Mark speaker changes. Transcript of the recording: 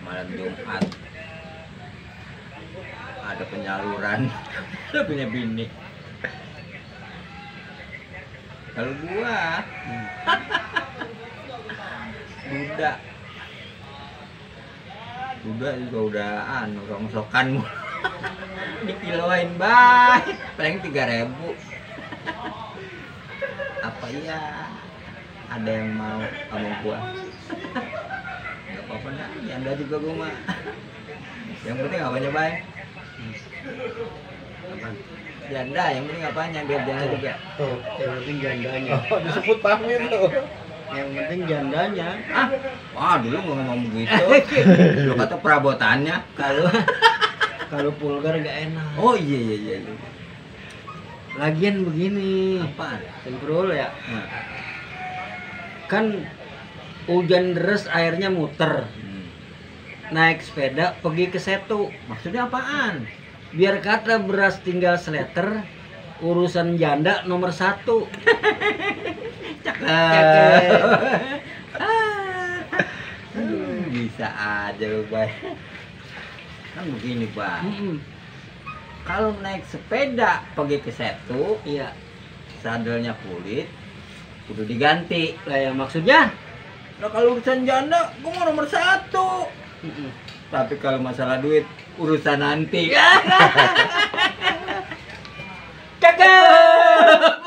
Speaker 1: malam Jumat ada penyaluran lu punya bini. Kalau gua Duda juga udah rongsokan dikiloin baik paling 3.000. Apa iya ada yang mau sama gua? Gak apa-apa dah, janda juga gua mah. Yang penting apanya baik. Janda, yang penting apanya biar janda juga.
Speaker 2: Tuh, yang penting jandanya.
Speaker 3: Oh, disebut pamir tuh.
Speaker 2: Yang penting jandanya.
Speaker 1: Ah, wah dulu gua ngomong begitu. Lu kata perabotannya.
Speaker 2: Kalau pulgar gak enak.
Speaker 1: Oh iya.
Speaker 2: Lagian begini.
Speaker 1: Apa?
Speaker 2: Semprul ya.
Speaker 1: Nah.
Speaker 2: Kan hujan deras airnya muter. Naik sepeda pergi ke Setu.
Speaker 1: Maksudnya apaan?
Speaker 2: Biar kata beras tinggal seleter, urusan janda nomor 1.
Speaker 1: Cakep. Bisa aja lu, Bay. Kan begini, Bang. Kalau naik sepeda pergi ke Setu,
Speaker 2: Iya.
Speaker 1: sadelnya kulit, kudu diganti.
Speaker 2: Lah ya maksudnya?
Speaker 1: Nah kalau urusan janda, gua mau nomor 1. Tapi kalau masalah duit, urusan nanti. Cakep.